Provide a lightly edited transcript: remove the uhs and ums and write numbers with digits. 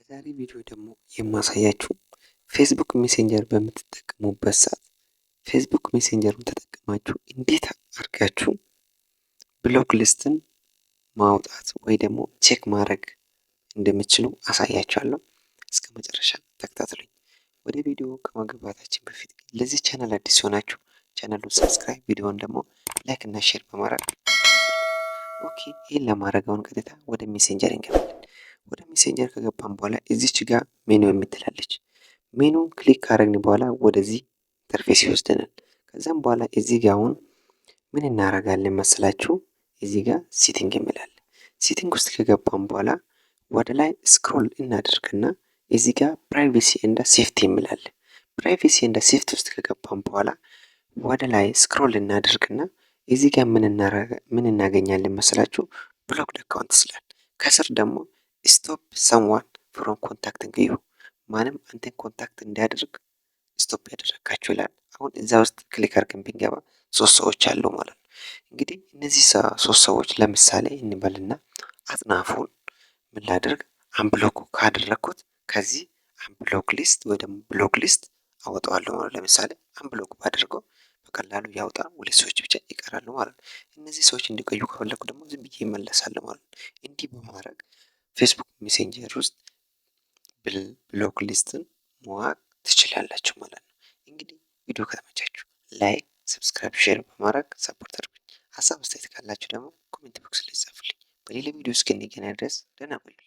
በዛሬ ቪዲዮ ደግሞ የማሳያችሁ Facebook Messenger በምትጠቀሙበት ሰዓት Facebook Messenger ን ተጠቅማችሁ እንዴት አድርጋችሁ block list ን ማውጣት ወይ ደግሞ check ማድረግ እንደምትችሉ አሳያችኋለሁ። እስከ መጨረሻ ተከታተሉኝ። ወደ ቪዲዮ ከመግባታችን በፊት ለዚህ ቻናል አዲስ ሲሆናችሁ ቻናሉን subscribe፣ ቪዲዮውን ደግሞ like እና share በማድረግ። Okay፣ ይህን ለማድረግ አሁን ቀጥታ ወደ Messenger እንገባለን። ወደ Messenger ከገባን በኋላ እዚች ጋር ሜኑ የምትላለች menu click ካደረግን በኋላ ወደዚህ interface ይወስደናል። ከዛም በኋላ እዚህ ጋር አሁን ምን እናደርጋለን መሰላችሁ? እዚህ ጋር setting የሚላል setting ውስጥ ከገባን በኋላ ወደ ላይ scroll እናደርግና እዚህ ጋር privacy and safety የሚላል privacy and safety ውስጥ ከገባን በኋላ ወደ ላይ scroll እናደርግና እዚህ ጋር ምን እናገኛለን መሰላችሁ? Blocked account ይላል። ከስር ደግሞ stop someone from contacting you፣ ማንም አንተን contact እንዳያደርግ stop ያደረጋቸው ይላል። አሁን እዛ ውስጥ click አድርገን ብንገባ ሶስት ሰዎች አሉ ማለት ነው። እንግዲህ እነዚህ ሶስት ሰዎች ለምሳሌ እንበልና አጥናፉን ምን ላድርግ? Unblock ካደረግኩት ከዚህ unblock list ወይ ደግሞ block list አወጣዋለሁ ማለት ነው። ለምሳሌ unblock ባደርገው በቀላሉ ያውጣ፣ ሁለት ሰዎች ብቻ ይቀራሉ ማለት ነው። እነዚህ ሰዎች እንዲቆዩ ከፈለኩ ደግሞ ዝም ብዬ ይመለሳሉ ማለት ነው። እንዲህ በማድረግ Facebook Messenger ውስጥ block list ን ማወቅ ትችላላችሁ ማለት ነው። እንግዲህ ቪዲዮ ከተመቻችሁ like፣ subscribe፣ share በማድረግ support አድርጉኝ። ሀሳብ አስተያየት ካላችሁ ደግሞ comment box ላይ ጻፉልኝ። በሌላ ቪዲዮ እስክንገናኝ ድረስ ደህና ቆዩልኝ።